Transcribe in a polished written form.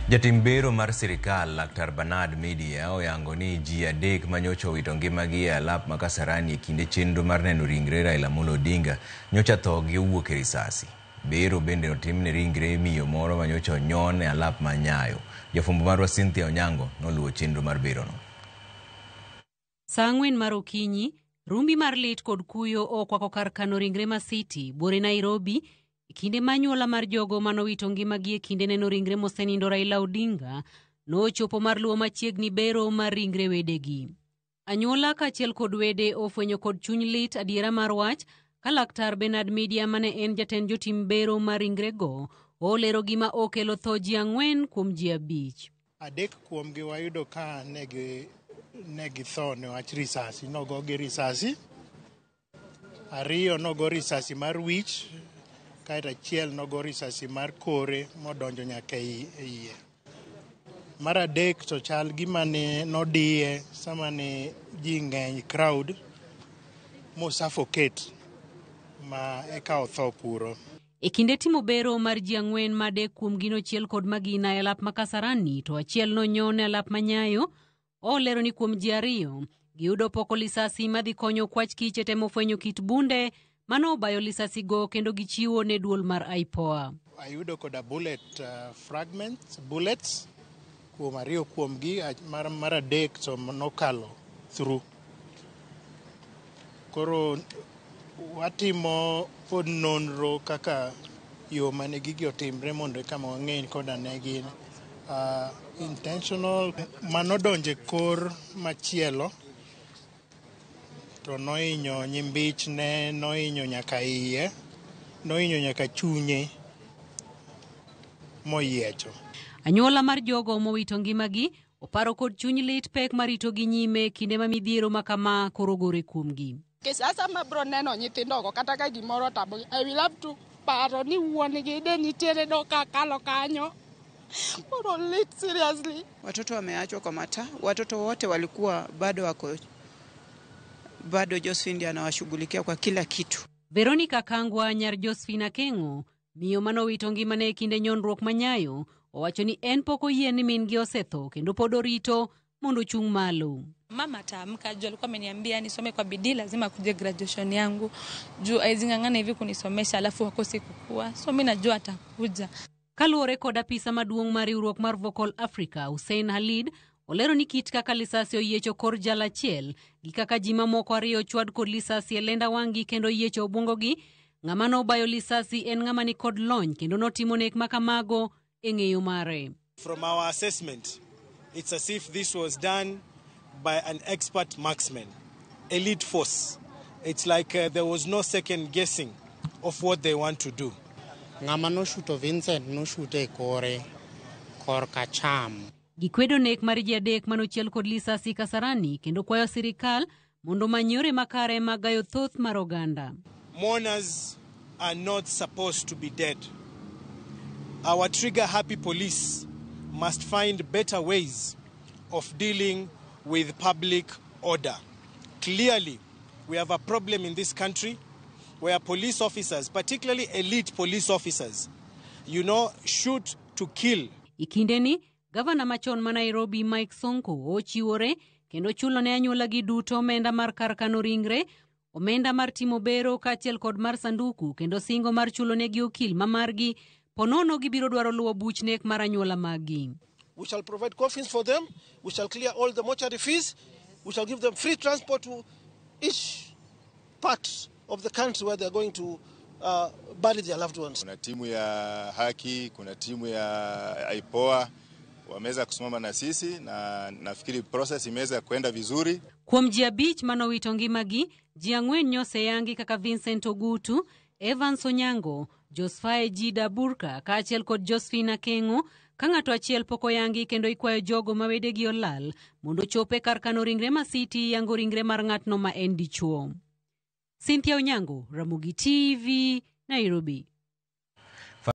Jatim bero mar sirikal Laktar Bernard Media oyango ni ji 3 manyocha owito ngimagi e alap ma Kasarani e kinde chenro mar neno ringre Raila Amolo Odinga nyocha thogi owuok e risasi. Bero bende otimne ringre miyo moro manyocha onyon e alap ma Nyayo. Jafwambo marwa Cynthia Onyango noluwo chenro mar berono. Saa 4 mar okinyi, rumbi mar lit kod kuyo okwako kar kano ringre ma City, buore Nairobi, e kinde ma anyuola mar jogo manowito ngimagi e kinde neno ringre mosenindo Raila Odinga nochopo mar luwo machiegni bero mar ringre wedegi. Anyuola kaachiel kod wede ofwenyo kod chuny lit adiera mar wach ka Laktar Bernard Media mane en jatend jotim bero mar ringrego olero gima okelo tho ji 4 kuom ji 5. 3 kuomgi wayudo ka ne githo niwach risasi, nogogi risasi. 2 nogo risasi mar wich, kaeto 1 nogo risasi mar kore modonjo nyaka e iye. Mar 3 to chal gima ne nodiye sama ne ji ng'eny crowd mosuffocate ma eka otho kuro. E kinde timo bero mar ji 4 ma 3 kuomgi nochiel kod magina e alap ma Kasarani to 1 nonyon e alap ma Nyayo, olero ni kuom ji 2 giyudo poko lisasi madhi konyo kwach kich e temo fwenyo kit bunde mano obayo lisasi go kendo gichiwo ne duol mar IPOA. Ayudo koda bullet fragments, bullets kuom 2 kuomgi, mar 3 to nokalo through. Koro watimo pod nonro kaka yo mane gigi otimre mondo eka wang'e koda ne gin intentional. Manodonje kor machielo to nohinyo nyimbichne, nohinyo nyaka iye, nohinyo nyaka chunye moyiecho. Anyuola mar jogo mowito ngimagi oparo kod chuny lit pek maritogi nyime kinde ma midhiero ma kama koro gore kuomgi. Sasa mabro neno nyithindogo kata ka gimoro tamogi, I will have to paro ni wuon-gi de nitiere doka kalo kanyo. Koro lit seriously. Watoto wameachwa kwa mataa, watoto wote walikuwa bado wako, bado Josephine anawashughulikia kwa kila kitu. Veronica Kangwa nyar Josephine Akeng'o, miyo manowito ngimane e kinde nyonruok ma Nyayo, owacho ni en pok oyie ni min-gi osetho kendo pod orito mondo ochung' malo. Mama ataamka juu alikuwa ameniambia nisome kwa bidii, lazima kuje graduation yangu juu aizing'ang'ana hivi kunisomesha alafu akose kukua, so mi najua atakuja. Kaluwore kod apisa maduong' mar riwruok mar Vocal Africa, Hussein Khalid, olero ni kit kaka lisasi oyiecho kor jal achiel gi kaka ji mamoko 2 ochwad kod lisasi e lenda wang'gi kendo oyiecho obwongogi, ng'ama nobayo lisasi en ng'ama ni kod lony kendo notimo nek makamago e ng'eyo mare. From our assessment, it's as if this was done by an expert marksman, elite force. It's like there was no second guessing of what they want to do. Ng'ama noshuto Vincent noshute e kore korka cham. Gikwedo nek mar ji 3 manochiel kod lisasi Kasarani kendo kwayo sirikal mondo omany yore makare mag gayo thoth mar oganda. Mourners are not supposed to be dead. Our trigger-happy police must find better ways of dealing with public order. Clearly, we have a problem in this country where police officers, particularly elite police officers, shoot to kill. E kindeni, gavana machon ma Nairobi Mike Sonko ochiwore kendo chulo ne anyuolagi duto omenda mar kar kano ringre, omenda mar timo bero kaachiel kod mar sanduku kendo singo mar chulo negi okil ma margi ponono gibiro dwaro luwo buch nek mar anyuola maggi. We shall provide coffins for them, we shall clear all the mortuary fees, we shall give them free transport to each part of the country where they are going to bury their loved ones. Kuna timu ya haki, kuna timu ya IPOA wameweza kusimama na sisi na nafikiri process imeweza kwenda vizuri. Kuom ji 5 manowito ngimagi, ji 4 nyoseyangi kaka Vincent Ogutu, Evans Onyango, Josphae Jida Burka kaachiel kod Josephine Akeng'o, ka ng'ato achiel pok oyangi kendo ikwayo jogo ma wedegi olal mondo ochop e kar kano ringre ma City yango ringre mar ng'atno ma en dichuo. Cynthia Onyango, Ramogi TV, Nairobi.